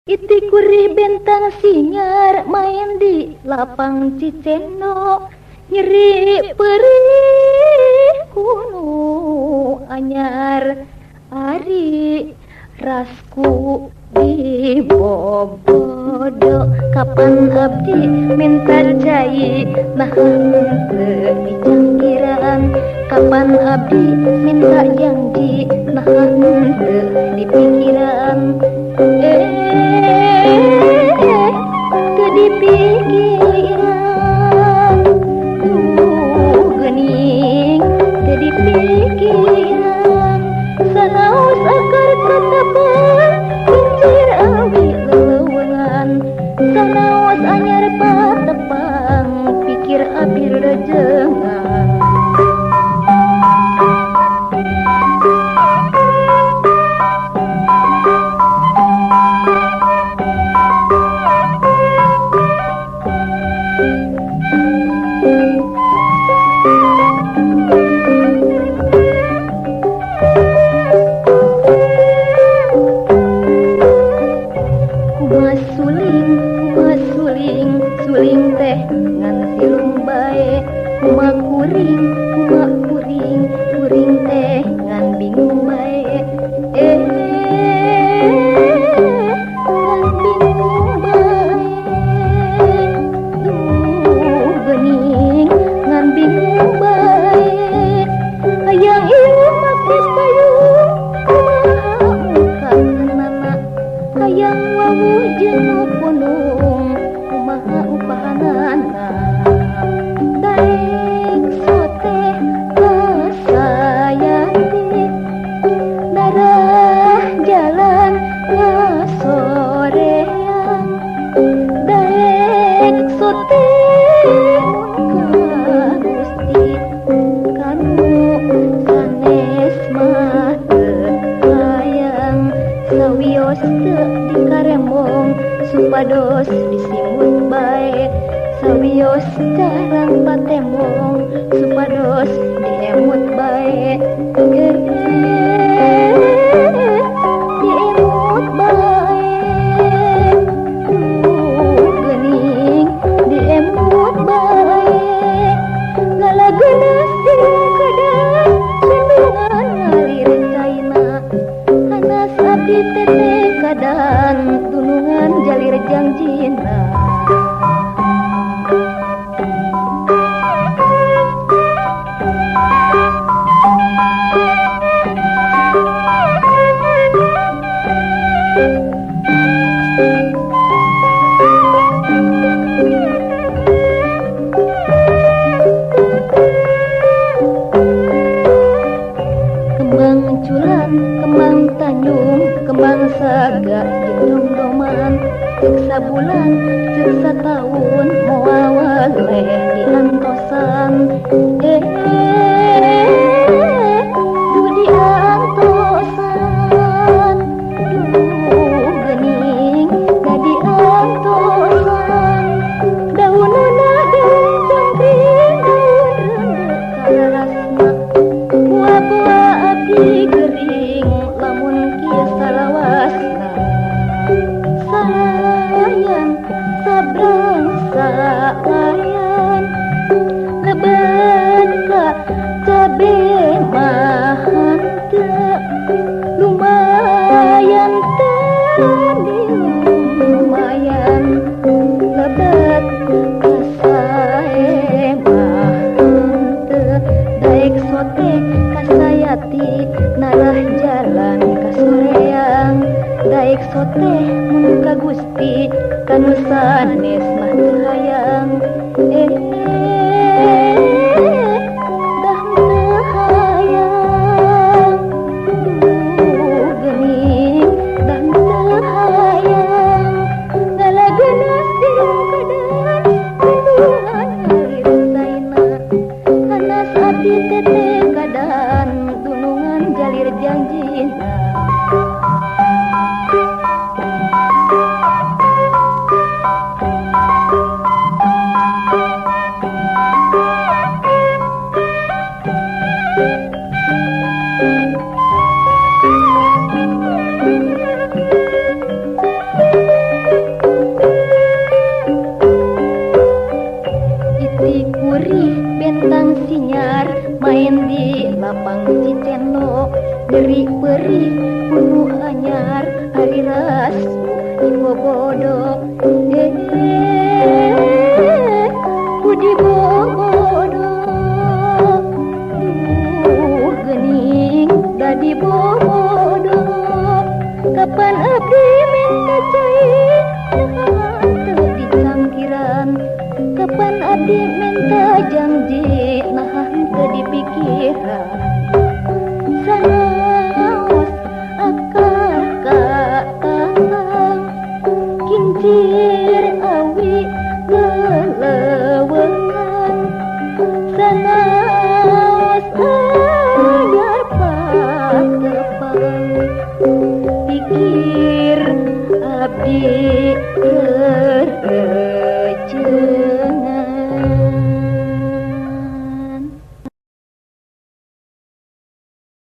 Iti kurih bentang sinyar main di lapang Cicendo nyeri perih kunu anyar ari rasku di bobodo kapan abdi minta cai nah teu dicangkiran kapan abdi minta janji nah teu dipikiran teu dipikiran duh geuning teu dipikiran sanaos akar katapan kincir awi leuweungan sanaos anyar patepang pikir abdi rejengan. Suling, suling teh ngan silung bae kuma kuring, kuring teh ngan bingung bae ngan bingung bae duh geuning ngan bingung bae hayang ieu make payung kumaha mukanana hayang wawuh jeung nu punung kumaha upahanana daek sote kasayanti darah jalan ngasoreang daek sote mun ka Gusti kanu sanes mah teu hayang sawios teu dikarembong supados disimut bae sawios carang patembong supados diemut bae diemut bae duh geuning diemut bae ngalagenas jeung kadan sundungan ngalir caina hanas abdi teteh kadan tunungan jalir jangjina. Kembang culan, kembang tanjung, kembang saga jeung domdoman ceuk sabulan, ceuk sataun moal waleh diantosan duh diantosan duh geuning da diantosan daunana daun cangkring daun reundeuh karasna buah-buah abdi gering lamun kieu salawasna salayan sabrang salayan lebet ka cabe mah henteu lumayan tadi lumayan lebet ka sae mah henteu daek sote kasayati narah jalan kasoreang daek sote mun ka Gusti kanu sanes mah teu hayang dah teu hayang duh geuning dah teu hayang ngalagenas jeung kadan tundungan ngalir caina hanas abdi teteh kadan tunungan jalir janjina. Nyeri perih kuno anyar ari rasu dibobodo ku dibobodo duh geuning da dibobodo kapan abdi minta cai naha teu dicangkiran kapan abdi minta janji naha teu dipikiran sanaos akar kakang kincir awi lelewengan sanaos anyar patepang pikir abdi.